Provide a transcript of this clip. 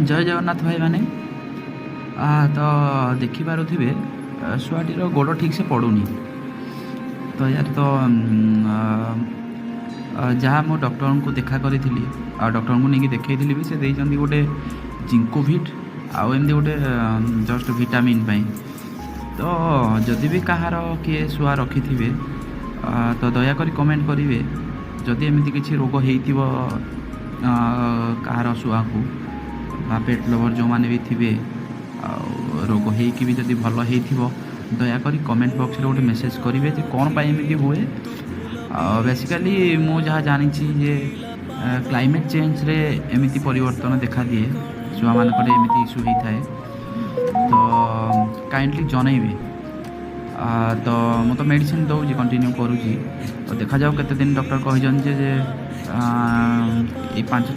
ଜୟ ଜଗନ୍ନାଥ ଭାଇମାନେ। ତ ଦେଖିପାରୁଥିବେ, ଶୁଆଟିର ଗୋଡ଼ ଠିକ୍ସେ ପଡ଼ୁନି। ତ ୟାର ତ ଯାହା ମୁଁ ଡକ୍ଟରଙ୍କୁ ଦେଖା କରିଥିଲି ଆଉ ଡକ୍ଟରଙ୍କୁ ନେଇକି ଦେଖେଇଥିଲି ବି, ସେ ଦେଇଛନ୍ତି ଗୋଟେ ଜିଙ୍କୋଭିଟ୍ ଆଉ ଏମିତି ଗୋଟେ ଜଷ୍ଟ ଭିଟାମିନ୍ ପାଇଁ। ତ ଯଦି ବି କାହାର କିଏ ଶୁଆ ରଖିଥିବେ, ତ ଦୟାକରି କମେଣ୍ଟ କରିବେ। ଯଦି ଏମିତି କିଛି ରୋଗ ହେଇଥିବ କାହାର ଶୁଆକୁ ବା ପେଟ୍ ଲଭର୍ ଯେଉଁମାନେ ବି ଥିବେ, ଆଉ ରୋଗ ହେଇକି ବି ଯଦି ଭଲ ହେଇଥିବ, ଦୟାକରି କମେଣ୍ଟ ବକ୍ସରେ ଗୋଟେ ମେସେଜ୍ କରିବେ ଯେ କ'ଣ ପାଇଁ ଏମିତି ହୁଏ। ଆଉ ବେସିକାଲି ମୁଁ ଯାହା ଜାଣିଛି ଯେ କ୍ଲାଇମେଟ୍ ଚେଞ୍ଜରେ ଏମିତି ପରିବର୍ତ୍ତନ ଦେଖାଦିଏ, ଶୁଆମାନଙ୍କର ଏମିତି ଇସ୍ୟୁ ହେଇଥାଏ। ତ କାଇଣ୍ଡଲି ଜଣେଇବେ। ତ ମୁଁ ତ ମେଡ଼ିସିନ ଦେଉଛି, କଣ୍ଟିନ୍ୟୁ କରୁଛି। ତ ଦେଖାଯାଉ କେତେ ଦିନ। ଡକ୍ଟର କହିଛନ୍ତି ଯେ ଏଇ 5